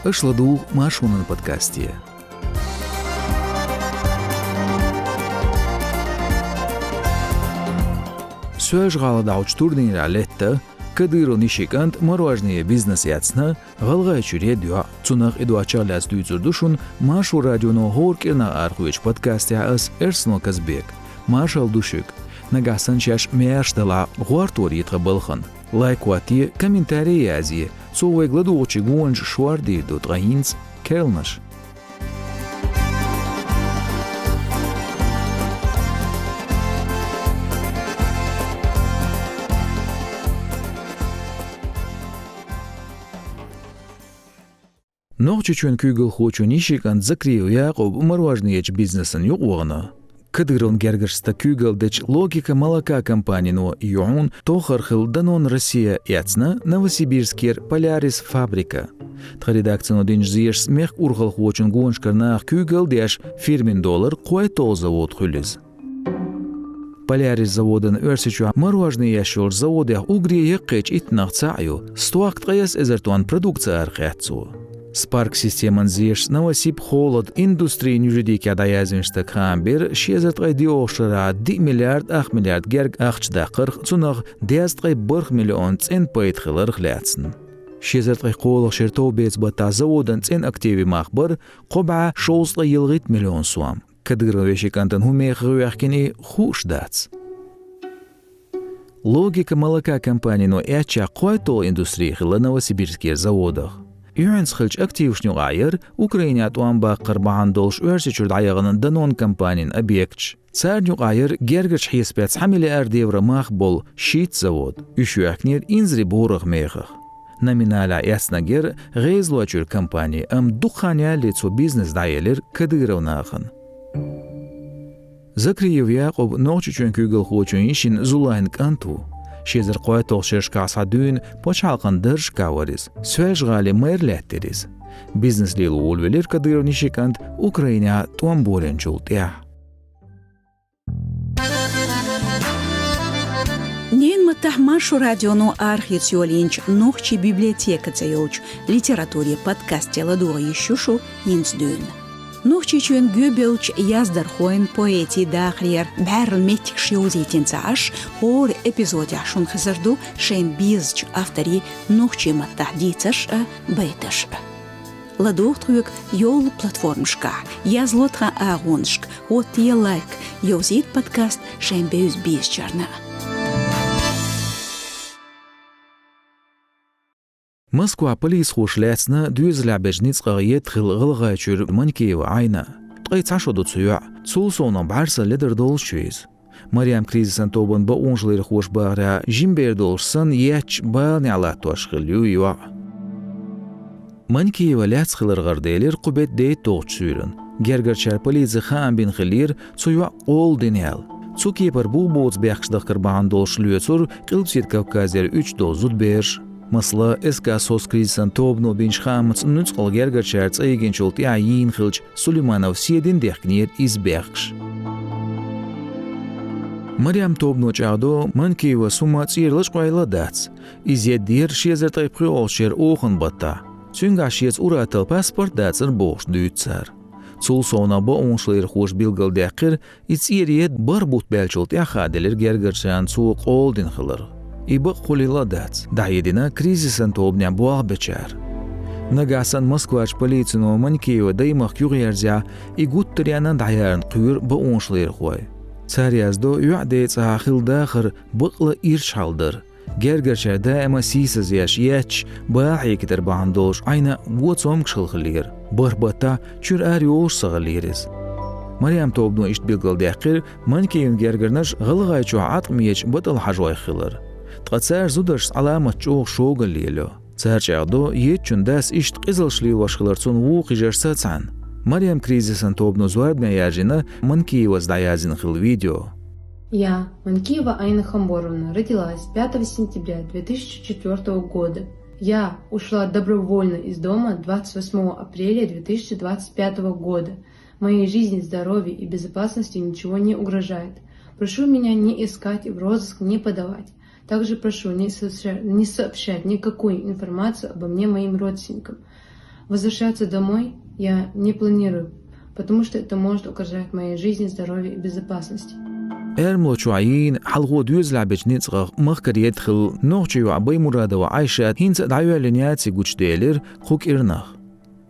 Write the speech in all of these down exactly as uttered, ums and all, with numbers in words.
Аша ладугӀу Маршонан подкасте. Соьлжа-ГӀалахь долчу турнирехь летта, Кадыровн йишин кӀанта мороженан бизнес эцна, ГӀалгӀайчуьра дӀа. Цунах а, и доцчух а лаьцна дуьйцур ду шуна Маршо радионо хӀора кӀирнах арахоьцучу подкастехь ас, Эрсано Казбек. Маршалла ду шуьга. Нагахь санна шаьш маьрша далахь, гӀортор е тхан балхана. Лайк хӀотте, комментарий язъе, цо вайга ладугӀучу гонаш шордийр ду тхан хӀинца керланаш. Нохчийчоьнан куьйгалхочун йишин кӀант Закриев Якъуб мороженан ечу бизнесан юкъавахана. Кадыровн гергарчу стага куьйгалла дечу «Логика молока» компанино юьхьун тохар хилла «Данон Россия» эцна Новосибирскера «Полярис» фабрика. Тхан редакцино динчу зешашца, мехкан урхалхочун гонашкара наха куьйгалла деш, фирмина долара кхойтталгӀа завод хуьлу иза. «Полярис» заводана Оьрсийчохь мороженан еш йолчу заводех уггаре яккхийчу иттаннах цхьаъ ю, стохка ткъе исс эзар тонна продукци арахецна цо. «Спарк» системан зешашца, Новосибхолод индустрин юридикехь дӀаяздинчу стага хаам бира ши эзар ткъе диъалгӀачу шарахь диъ миллиард ах миллиард герга ахча даккхарх, цунах дезткъе бархӀ миллион цӀена пайда хиларх лаьцна. Ши эзар ткъе кхоалгӀачу шеран товбеца баттахь заводан цӀена активийн мах бара кхо бӀе шовзткъе ялхитта миллион сом. Кадыровн вешин кӀантана хӀун мехах хьоьхкина, и хууш дац. «Логика молока» компанино эцча, кхойтталгӀа индустри хилла Новосибирскера заводах. Юьхьанца хиллачу активашна юкъахь яра Украинехь тӀом баккхар бахьана долуш Оьрсийчуьра дӀаяхана «Данон» компанин объекташ. Царна юкъахь яра гергарчу хьесапехь цхьа миллиард евро мах болу шийтта завод. Уьш хьоьхкинера инзаре богӀурах мехах. Номиналехь эцнарг яра ГӀезалойчуьра компани, амма дукха хан ялале цо бизнес дӀаелира Кадыровн нахана. Закриев Якъуб Нохчийчоьнан куьйгалхочун йишин Зулайн кӀант ву. Ши эзар кхойтталгӀачу шерашкахь схьа дуьйна пачхьалкхан даржашкахь вара иза. Соьлжа-ГӀалин мэр лаьттира иза. Бизнес лело волавелира Кадыровн йишин кӀант Украинехь тӀом болийначул тӀаьхьа. Ненан маттахь Маршо радионо арахеца йолийначу «Нохчийн библиотека» цӀе йолчу литературин подкасте ладогӀа йиш ю шу хӀинца дуьйна. Нохчийчоьнан гӀоьбеллачу яздархойн, поэтийн дахарера бӀаьрла меттигаш йовзийтина ца Ӏаш, хӀора эпизодехь шуна хезар ду шайна безачу авторийн нохчийн маттахь дийцарш а, байташ а. ЛадогӀа тхоьга йолу платформашкахь, язло тхан агӀонашка, хӀоттае лайк, йовзийта подкаст шайн бевза-безачарна. Москвахь полицехоша лаьцна доьзалехь бечу ницкъах едда хилла ГӀалгӀайчуьра Манькиева Айна. Ткъе цхьа шо ду цу йоӀ, цул совнаха бӀаьрса ледара долуш ю иза. Марьям кризисан тобанан бакъонашларъярхоша бахарехь, жимма бер долуш санна, етташ баланехь латтош хилла ю йоӀ. Манькиева лаьцна хилар гӀараделира кху беттан дейтталгӀачу суьйранна. Гергарчара полице хаам бина хиллера, цу йоӀа къола дина аьлла. Цу кепара бух боцу бехкаш дахкар бахьана долуш лоьцура Къилбаседа Кавказера уьтташ долу зудабераш. Масала, СК «СОС» кризисан тобано бинчу хаамца, нуьцкъала гергарчара цӀа йигинчул тӀаьхьа йийна хиллачу Сулейманов Седина дехкинера иза бехкаш. Марьям тобано чӀагӀдо, Манькиевас хӀума цӀера лачкъойлла а дац. Иза едда яра ши эзар ткъе пхоьалгӀачу шеран оханан баттахь. Цуьнгахь шеца ур-атталла паспорт дацара бохуш дуьйцу цара. Цул совнаха бакъонашларъярхоша билгалдаьккхира, и цӀера едда бархӀ бутт баьллачул тӀаьхьа хааделира гергарчарна цо къола дина хилар. И бакъ хуьлийла а дац, дӀахьедина кризисан тобанехь болх бечара. Нагахь санна Москварчу полицино Манькиеван даймахка юхаерзахь, и гуттаренна а дӀаяьрна кхоьру бакъонашларъярхой. Цара яздо, йоьӀан ден цӀахь хилла дахар бакъ а ирча хьал дара. Гергарчара даима сийсаз еш, етташ, бала хьегийтар бахьана долуш Айна го цомгуш хилла хиллера. БархӀ баттахь чуьра ара йолуш ца хиллера иза. Марьям тобано иштта билгалдаьккхира Манькиеван гергарнаш ГӀалгӀайчохь Ӏаткъамечу батӀалхьажойх хилар. Ткъа цара зударшца Ӏаламат чӀогӀа шогал лелайо. Цара чӀагӀдо, еттачун дас иштта къизалш лелош хилар цунна вукху йижаршца цхьаьна. Марьям кризисан тобано зорбане яржийна Манькиевас дӀаяздина хилла видео. Я, Манкиева Айна Хамборовна, родилась пятого сентября две тысячи четвёртого года. Я ушла добровольно из дома двадцать восьмого апреля две тысячи двадцать пятого года. Моей жизни, здоровью и безопасности ничего не угрожает. Прошу меня не искать и в розыск не подавать. Также прошу не сообща-, не сообщать никакую информацию обо мне моим родственникам. Возвращаться домой я не планирую, потому что это может угрожать моей жизни, здоровью и безопасности. Эрмалой чохь йийна хьалхо доьзалехь бечу ницкъах махкара едда хилла нохчи йоӀ Баймурадова Айшат хӀинца а дӀайоьллина яц и гучуделира кху кӀирнах.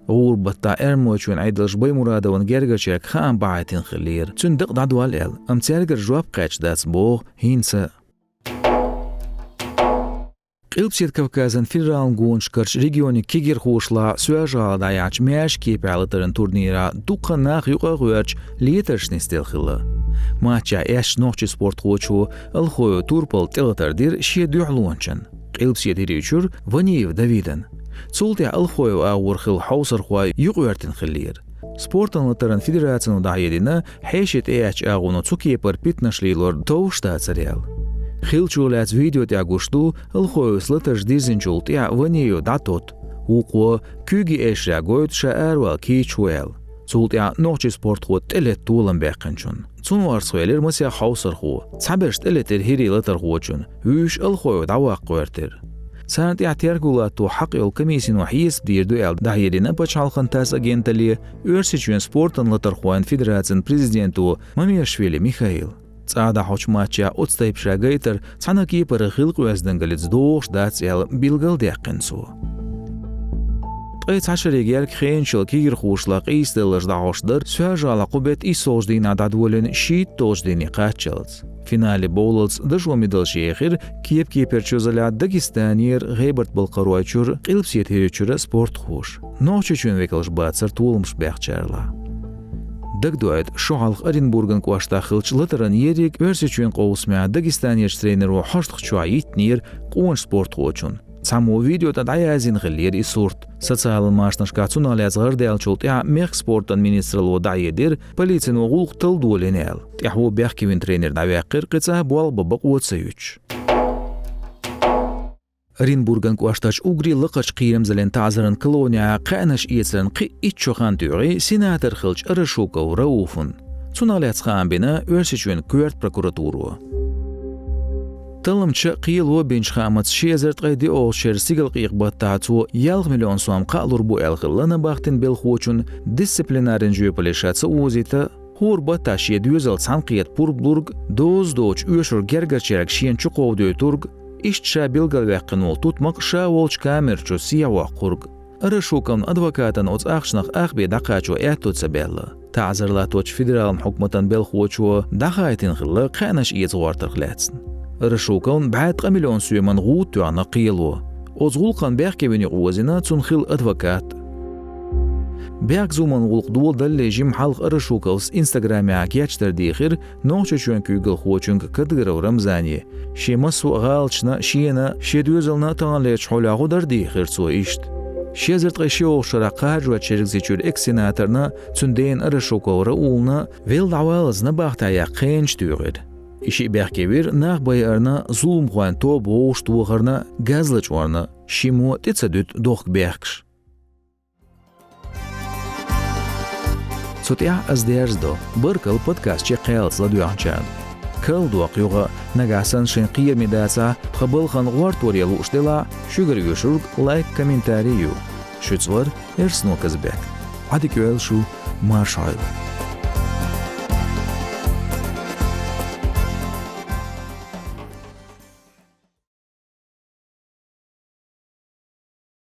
ГӀуран баттахь Эрмалойчоьнан Ӏедалша Баймурадовн гергарчаьрга хаам бахьийтина хиллера, цуьнан дакъа дӀадолла аьлла, амма цаьргара жоп кхаьчна дац боху хӀинца а. Къилбаседа Кавказан федералан гонаш карчу регионийн кегирхошлахь Соьлжа-ГӀалахь дӀаяьхьначу маьрша кепехь латаран турнирехь дуккха а нах юкъа а гӀоьрташ летаршна йистехь хилла. Матчехь эшначу нохчи спортхочо Алхоев Турпала тӀелатар дира шен дуьхьалончан, Къилбаседа ХӀирийчуьра Ваниев Давидан. Цул тӀаьхьа Алхоев агӀор хилла хьовсархой юкъагӀоьртина хиллера. Спортан латаран федерацино дӀахьедина, хьеший тӀеэцначу агӀоно цу кепара питанаш лелор товш дацара аьлла. Хиллачух лаьцна видео тӀехь гуш ду, Алхоевс латарш дирзинчул тӀаьхьа Ваниев дӀатотту, вукхо куьйгийн эшарехь гойту ша аравала кийча ву аьлла. Цул тӀаьхьа нохчи спортхо тӀелетта толам баьккхинчунна. Цунна орцахвелира масех хьовсархо. Цхьаберш тӀелетира ХӀирийн латархочунна, вуьйш Алхоев дӀаваккха гӀоьртира. Царна тӀехь терго латто хьакъ йолу комиссино хьесап дийр ду аьлла дӀахьедина пачхьалкхан ТАСС агенталле Оьрсийчоьнан спортан латархойн федерацин президенто Мамешвили Михаила. ЦӀа дӀахьочу матчехь оцу тайпа ша гайтар цхьана а кепара хилла къоьздангаллица догӀуш дац аьлла билгалдаьккхина цо. Ткъе цхьа шаре герга хенаш йолу кегирхошлахь къийсадаларш дӀахьош дара Соьлжа-ГӀалахь кху беттан иссолгӀачу дийнахь дӀадолийна шийтта долчу дийне кхаччалц. Финале бовллалц дашо медалш ехира кеп-кеперчу залехь Дагестанера, ГӀебарта-Балкхаройчуьра, Къилбаседа ХӀирийчуьра спортхоша. Нохчийчоьнан векалш бацара толамаш баьхначарлахь. Дагадоуьйту, шо хьалха Оренбурган кӀоштахь хиллачу латаран ерриг Оьрсийчоьнан къовсамехь Дагестанерчу тренеро хьоштагӀчохь йиттинера къоначу спортхочунна. Цхьаммо видео тӀе дӀаяздина хиллера и сурт. Социалан машанашкахь цунах лаьцна гӀарадаьллачул тӀаьхьа мехкан спортан министралло дӀахьедира, полицино гӀуллакх талла долийна аьлла. ТӀаьхьо бехкевина тренер дӀаваьккхира, кхин цкъа а болх бан бакъо ца юьтуш. Оренбурган кӀоштарчу уггаре лакхарчу кхерамзаллин таӀзаран колонехь кхаьънаш эцаран кхин а итт шо хан тоьхна сенатор хиллачу Арашуков Рауфна. Цунах лаьцна хаам бина Оьрсийчоьнан коьрта прокуратуро. Талламча кхело бинчу хаамца ши эзар ткъе диъолгӀачу шеран стигалкъекъа баттахь цо ялх миллион сом кхаалур бу аьлла хилла набахтин белхочунна дисциплинаран жоьпалле ша ца озийта, хӀора баттахь шен доьзал цхьаьнакхета пурба лург, доза доцуш оьшург гергарчаьрга шена чукховдойтург, иштта ша билгалваьккхина волу тутмакъ ша волчу камера чу сехьавоккхург. Арашуковн адвокатана оцу ахчанах ах бен дӀакхачо аьтто ца баьлла. ТаӀзар латточу федералан хьукматан белхочо дӀахаийтина хилла кхаьънаш эца гӀортарх лаьцна. Арашуковн бӀе ткъа миллион соьман гӀуда тоьхна кхело. Оцу гӀуллакхна бехкевина юкъаозийна цунна хилла адвокат. Бехк-зуламан гӀуллакх доладалале жимма хьалха Арашуковс Инстаграмехь гечдар дийхира Нохчийчоьнан куьйгалхочуьнга Кадыров Рамзане, шен массо а гӀалаташна, шена, шен доьзална а таханлерчу хьолехь гӀо дар дийхира цо иштта. Ши эзар ткъе шолгӀачу шарахь кхажочу Чергазийчуьра экс-сенаторна, цуьнан дена Арашуков Раулна велла дӀаваллалц набахтехь яккха хенаш туьйхира. И шиъ бехкевира нах байарна, зуламхойн тоба вовшахтохарна, газлачкъорна, шиммо тӀе ца дуьту дохка бехкаш. Цу тӀехь ас дерзадо. Баркалла подкаст чекхъялаца ладоьгӀначарна. Карладоккха юха, нагахь санна шайн кхераме дацахь, тхан балхана гӀортор ян лууш делахь, шуьгара оьшург лайк, комментарий ю. Шуьца вара Эрсно Казбек. Ӏадика йойла шу, марша Ӏойла.